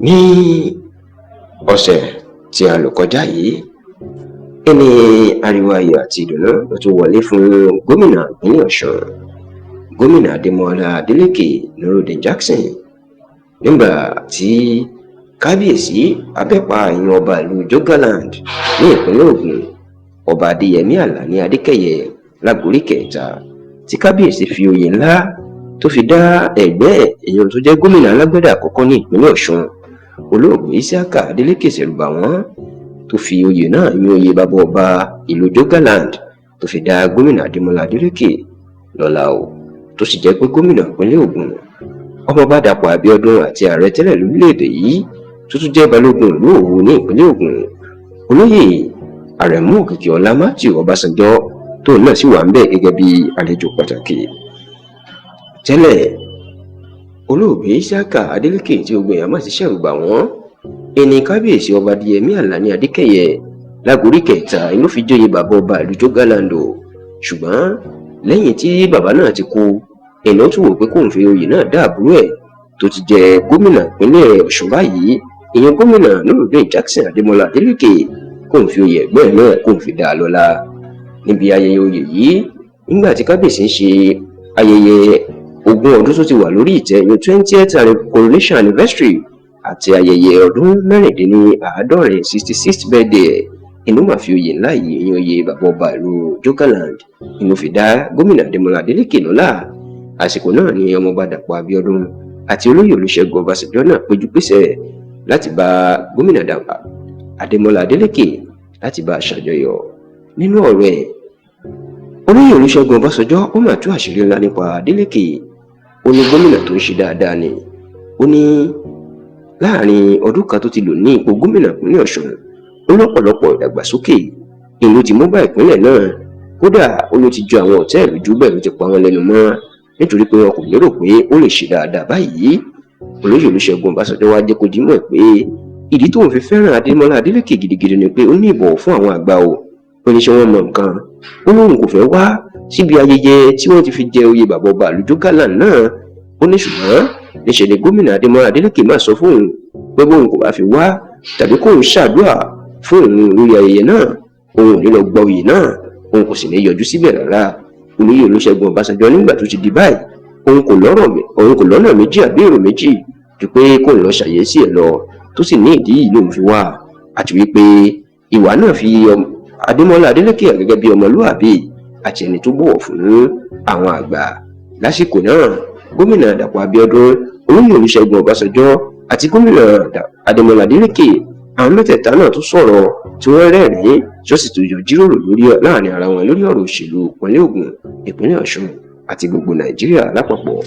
Ní ọ̀sẹ̀ tí a lò kọjá yìí, ẹni ariwo ayọ̀ àti ìdùnnú ló tún wọlé fún gómìnà ìpínlẹ̀ Ọ̀ṣun, Gómìnà Adémọlá Adeleke Nurudeen Jackson, nígbà tí Kábíyèsí Abẹ́pa ìyẹn ọba ìlú Jógaland ní ìpínlẹ̀ Ògùn, Ọba Adéyẹmí Àlàní Adékẹyẹ Lágorí Kẹta, tí kábíyèsí fi oyè ńlá tó fi dá ẹgbẹ́ èèyàn tó jẹ́ gómìnà alágbádá àkọ́kọ́ ní ìpínlẹ̀ Ọ̀ṣun, Olóògbé Isiaka Adeleke Ṣẹ̀rùbàwọ́n, tó fi oyè náà yún oyè bàbá ọba ìlú Jógaland, tó fi dá Gómìnà Adémọlá Adeleke lọ́lá o, tó sì jẹ́ pé gómìnà ìpínlẹ̀ Ògùn, Ọmọọba Dàpọ̀ Abíọ́dún, àti ààrẹ tẹ́lẹ̀ lórílẹ̀‐èdè yìí tó tún jẹ́ balógun ìlú Òwu ní ìpínlẹ̀ Ògùn, Olóyè Àrẹ̀mú Òkìkíọlá Matthew Ọbásanjọ́, tóun náà sì wà ń bẹ̀ gẹ́gẹ́ bí àlejò pàtàkì. Tẹ́lẹ̀, Olóògbé Isiaka Adeleke tí gbogbo èèyàn mọ̀ sí Ṣẹ̀rùbàwọ́n, ẹni kábíyèsí Ọba Adéyẹmí Àlàní Adékẹyẹ Lágorí Kẹta inú fi joyè bàbá ọba ìlú Jógaland o. Ṣùgbọ́n lẹ́yìn tí bàbá náà ti kú, ẹni ó tún wò pé kóun fi oyè náà dá àbúrò ẹ̀ tó ti jẹ gómìnà ìpínlẹ̀ Ọ̀ṣun báyìí, ìyẹn Gómìnà Nurudeen Jackson Adémọlá Adeleke, kóun fi oyè ẹ̀gbọ́n ẹ̀ náà kóun fi dá a lọ́lá. Níbi ayẹyẹ oyè yìí, nígbà tí kábíyèsí ń ṣe ayẹyẹ 20 ọdún tó ti wà lórí ìtẹ́, ìyẹn 20th coronation anniversary, àti ayẹyẹ ọdún 76, 66th birthday ẹ̀, inú mà fi oyè ńlá yìí, ìyẹn oyè bàbá ọba ìlú Jógaland, inú fi dá Gómìnà Adémọlá Adeleke lọ́lá. Àsìkò náà ni Ọmọọba Dàpọ̀ Abíọ́dún àti Olóyè Olúṣẹ́gun Ọbásanjọ́ náà péjú pésẹ̀ láti bá Gómìnà Adémọlá Adeleke láti bá a ṣàjọyọ̀. Nínú ọ̀rọ̀ ẹ̀, Olóyè Olúṣẹ́gun Ọbásanjọ́, ó mà tú àṣírí ńlá nípa Adeleke. Ó ní gómìnà tó ń ṣe dáadáa ni. Ó ní láàrin ọdún kan tó ti lò ní ipò gómìnà ìpínlẹ̀ Ọ̀ṣun, ó lọ́pọ̀lọpọ̀ ìdàgbàsókè ìlú ti mú bá ìpínlẹ̀ náà. Kódà, ó ló ti jọ àwọn ọ̀tá ẹ̀ lójú, bẹ́ẹ̀ ló ti pa wọ́n lẹ́nu mọ́, nítorí pé wọn kò lérò pé ó lè ṣe dáadáa báyìí. Olóyè Olúṣẹ́gun Ọbásanjọ́ wá jẹ́ kó di mọ̀ pé ìdí tóun fi fẹ́ràn Adémọ́lá Adélékè gidigidi ni pé ó ní ìbọ̀wọ̀ fún àwọn àgbà o. Ó ní ṣé wọ́n mọ nǹkan. Ó lóun kò fẹ́ wá síbi ayẹyẹ tí wọ́n ti fi jẹ oyè bàbá ọba ìlú Jógaland náà. Ó ní ṣùgbọ́n níṣẹ́ ni Gómìnà Adémọ́lá Adélékè máa sọ fóun pé bóun kò bá fi wá tàbí kóun ṣàdúrà fún òun lórí ayẹyẹ náà, òun ò ní lọ gba oyè náà, òun kò sì ní yọjú síbẹ̀ rárá. Olóyè Olúṣẹ́gun Ọbásanjọ́, nígbà tó ti di báyìí, òun kò lọ́rọ̀, òun kò lọ́nà méjì àbí èrò méjì ju pé kóun lọ ṣàyẹ́sí ẹ̀ lọ, tó sì ní ìdí yìí lòun fi wá, àti wípé ìwà náà fi Adémọ́lá Adélékè gẹ́gẹ́ bí ọmọlúàbí àti ẹni tó bọ̀wọ̀ fún àwọn àgbà. Lásìkò náà, Gómìnà Dàpọ̀ Abíọ́dún, Olóyè Olúṣẹ́gun Ọbásanjọ́ àti Gómìnà Adémọ́lá Adélékè, àwọn mẹ́tẹ̀ẹ̀ta náà tún sọ̀rọ̀ tí wọ́n rẹ́rìn-ín, tí ó sì tún jọ jíròrò lórí láàrin ara wọn lórí ọ̀rọ̀ òṣèlú ìpínlẹ̀ Ògùn, ìpínlẹ̀ Ọ̀ṣun àti gbogbo Nàìjíríà lápapọ̀.